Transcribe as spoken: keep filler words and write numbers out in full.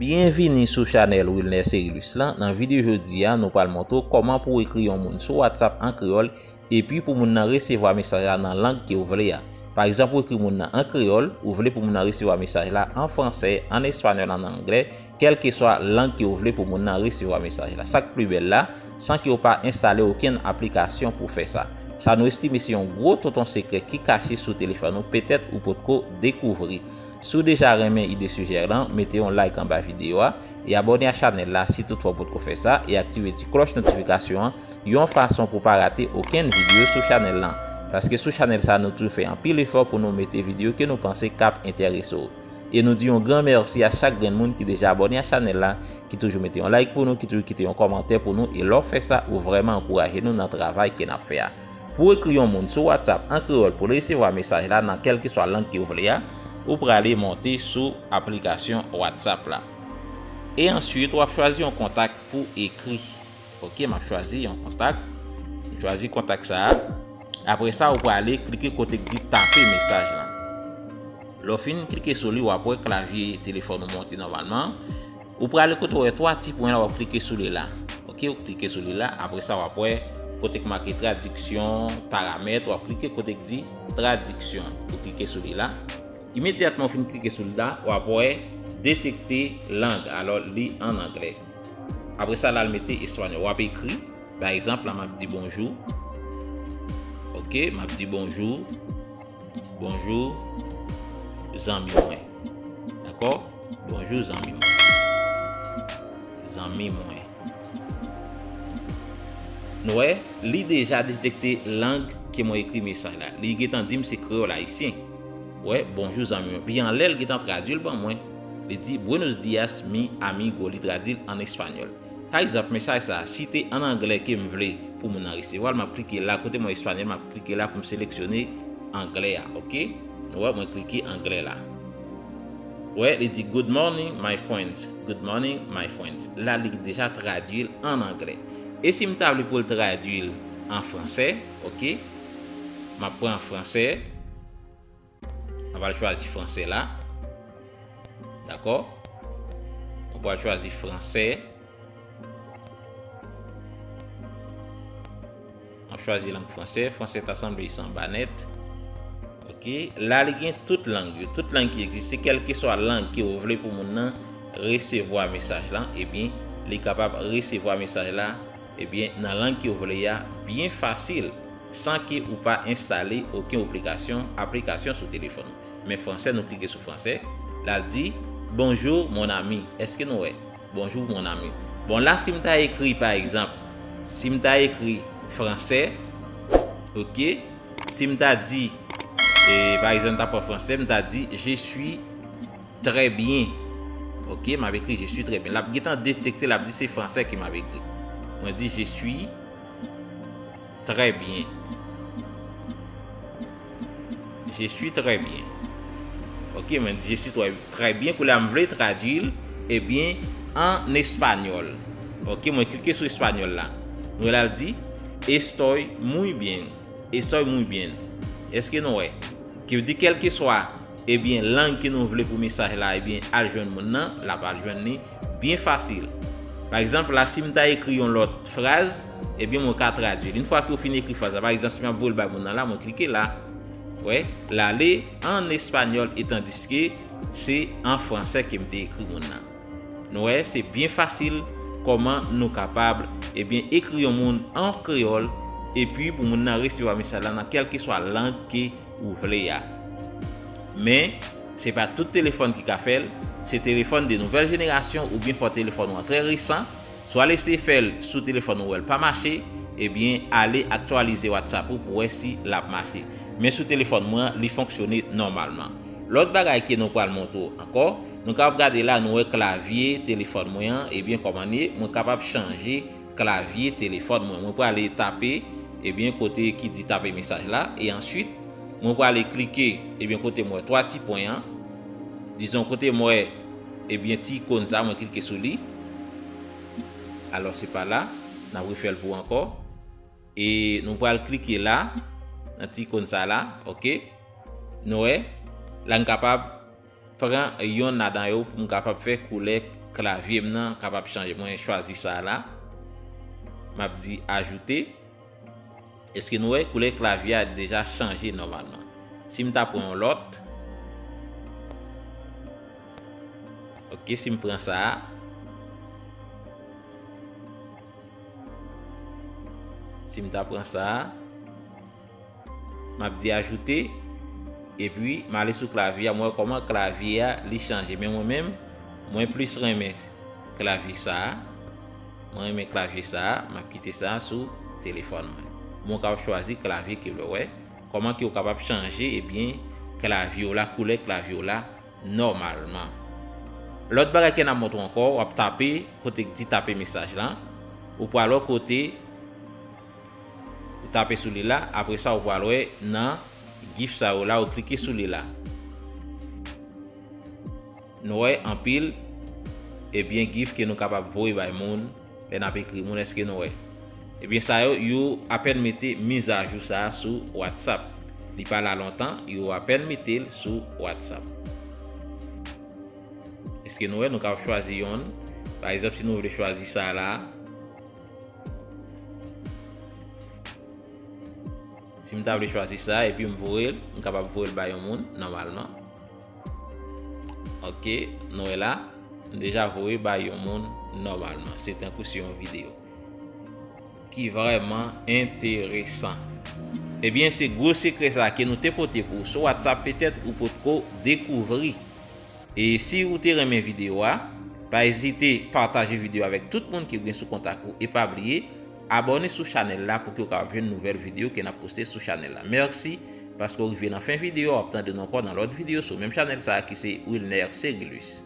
Byenvini sou chanèl Wilner Cerilus lan. Nan videyo jodi a, nou pral montre w kòman pou w ekri yon moun sou WhatsApp an kreyòl, epi pou moun nan resevwa mesaj la nan lang ke w vle a. Pa egzanp, ou ekri moun nan an kreyòl, ou vle pou moun nan resevwa mesaj la an fransè, an espanyòl, an anglè, kèlkeswa lang ke w vle pou moun nan resevwa mesaj la. Sa k pi bèl la, san ke w pa enstale okenn aplikasyon pou fè sa. Sa nou estime se yon gwo tonton sekrè ki kache sou telefòn ou, petèt ou potko dekouvri. Si w deja renmen ide sijè lan, mete yon like anba videyo a e abòne a chanèl la si toutfwa w potko fè sa e aktive ti klòch notifikasyon an yon fason pou w pa rate okenn videyo sou chanèl lan. Paske sou chanèl sa, nou toujou fè anpil efò pou nou mete videyo ke nou panse k ap enterese w. E nou di yon gran mèsi a chak grenn moun ki deja abòne a chanèl la, ki toujou mete yon like pou nou, ki toujou kite yon kòmantè pou nou, e lè w fè sa, ou vrèman ankouraje nou nan travay ke n ap fè a. Pou w ekri yon moun sou WhatsApp an kreyòl pou l resevwa mesaj la nan kèlkeswa lang ke w vle a, ou prale monte sou aplikasyon WhatsApp la. E answit, w ap chwazi yon kontak pou ekri. Ok, m ap chwazi yon kontak. M chwazi kontak sa a. Apre sa, ou prale klike kote k di tape mesaj lan. Lè w fin klike sou li, w ap wè klavye telefòn ou monte nòmalman. Ou prale kote w wè twa ti pwen la, w ap klike sou li la. Ok, ou klike sou li la. Apre sa, w ap wè kote k make tradiksyon, paramèt, w ap klike kote k di tradiksyon. Ou klike sou li la. Imedyatman w fin klike sou li la, w ap wè detekte lang. Alò, li an anglè. Apre sa, la, l mete espanyòl. W ap ekri, pa egzanp, la, m ap di bonjou. Ok, m ap di bonjou. Bonjou, zanmi mwen. Dakò? Bonjou, zanmi mwen. Zanmi mwen. Nou wè, li deja detekte lang ke mwen ekri mesaj la. Li gentan di m se kreyòl ayisyen. Wè, bonjou, zanmi mwen. Pi anlè, l gentan tradui l ban mwen. Li di, Buenos días, mi amigo. Li tradui l an espanyòl. Pa egzanp, mesaj sa a, si te an anglè ke m vle pou moun nan resevwa l, m ap klike la, kote m wè espanyòl, m ap klike la pou m seleksyone anglè a, ok? Nou wè, mwen klike anglè la. Wè, li di, Good morning, my friends. Good morning, my friends. La, li deja tradui l an anglè. E si m ta vle pou l tradui l an fransè, ok? M ap pran fransè. M ap al chwazi fransè la. Dakò? M ap al chwazi fransè. M ap chwazi lang fransè. Fransè ta sanble sanba nèt. Ok. La, li gen tout lang yo. Tout lang ki egziste, kèlkeswa lang ke w vle pou moun nan resevwa mesaj lan, ebyen, li kapab resevwa mesaj la, ebyen, nan lang ke w vle a, byen fasil, san ke ou pa enstale okenn aplikasyon, aplikasyon sou telefòn ou. Men fransè, nou klike sou fransè. La, l di, Bonjour, mon ami. Èske nou wè? Bonjour, mon ami. Bon, la, si m ta ekri, pa egzanp, si m ta ekri fransè, ok, si m ta di, e, pa egzanp, ta pran fransè, m ta di, Je suis très bien. Ok, m ap ekri, Je suis très bien. L ap gentan detekte, l ap di se fransè ke m ap ekri. Mwen di, Je suis très bien. Je suis très bien. Ok, mwen di, Je suis très, très bien. Koulye a, m vle tradui l, ebyen, an espanyòl. Ok, mwen klike sou espanyòl la. Nou wè la, l di, Estoy muy bien. Estoy muy bien. Èske nou wè? Ki vle di, kèlkeswa, ebyen, lang ke nou vle pou mesaj la, ebyen, al jwenn moun nan, l ap al jwenn li byen fasil. Pa egzanp, la, si m ta ekri yon lòt fraz, ebyen, mwen ka tradui l. Yon fwa ke w fin ekri fraz la, pa egzanp, si m ap voye l bay moun nan la, mwen klike la. Wè, l ale an espanyòl, etandiske se an fransè ke m te ekri moun nan. Nou wè, se byen fasil kòman nou kapab, ebyen, ekri yon moun an kreyòl, epi pou moun nan resevwa mesaj la nan kèlkeswa lang ke ou vle a. Men, se pa tout telefòn ki ka fè l, se telefòn de nouvèl jenerasyon oubyen fò telefòn ou an trè resan. Si w al eseye fè l sou telefòn ou wè l pa mache, ebyen, ale aktyalize WhatsApp ou pou wè si l ap mache. Men sou telefòn mwen an, li fonksyone nòmalman. Lòt bagay ke nou pral montre w ankò, nou kapab gade la, nou wè klavye telefòn mwen an, ebyen, kòman l ye, mwen kapab chanje klavye telefòn mwen. Mwen prale tape, ebyen, kote ki di tape mesaj la, e answit, mwen prale klike, ebyen, kote m wè twa ti pwen an, dizon, kote m wè, ebyen, ti ikòn sa, mwen klike sou li. Alò, se pa la, n ap refè l pou ankò. E nou pral klike la, nan ti ikòn sa la, ok? Nou wè, la n kapab pran yonn ladan yo pou m kapab fè koulè klavye m nan kapab chanje. Mwen chwazi sa la. M ap di ajoute. Èske nou wè koulè klavye a deja chanje nòmalman? Si m ta pran yon lòt, ok, si m pran sa a, si m ta pran sa a, m ap di ajoute, epi m ale sou klavye a, m wè kòman klavye a li chanje. Men mwen menm, mwen plis renmen klavye sa a. Mwen renmen klavye sa a, m ap kite sa a sou telefòn mwen. Mwen kapab chwazi klavye ke w wè. Kòman ke w kapab chanje, ebyen, klavye w la, koulè klavye w la, nòmalman. Lòt bagay ke n ap montre w ankò, w ap tape, kote k di tape mesaj la. Ou pral wè kote ou tape sou li la, apre sa, ou pral wè nan gif sa yo la, ou klike sou li la. Nou wè anpil, ebyen, gif ke nou kapab voye bay moun, lè n ap ekri moun, èske nou wè? Ebyen, sa yo, yo apèn mete mizajou sa a sou WhatsApp. Li pa la lontan, yo apèn mete l sou WhatsApp. Èske nou wè, nou kapab chwazi yonn? Pa egzanp, si nou vle chwazi sa la, si m ta vle chwazi sa, epi m voye l, m kapab voye l bay yon moun, nòmalman. Ok, nou wè la, m deja voye bay yon moun nòmalman. Se tankou se yon videyo ki vrèman enteresan. Ebyen, se gwo sekrè sa ke nou te pote pou ou sou WhatsApp, petèt ou potko dekouvri. E si ou te renmen videyo a, pa ezite pataje videyo avèk tout moun ki w gen sou kontak ou. E pa bliye, abòne sou chanèl la pou ke w kapab jwenn nouvèl videyo ke n ap poste sou chanèl la. Mèsi paske w rive nan fen videyo a, w ap tande nou ankò nan lòt videyo sou menm chanèl sa a ki se Wilner Cerilus.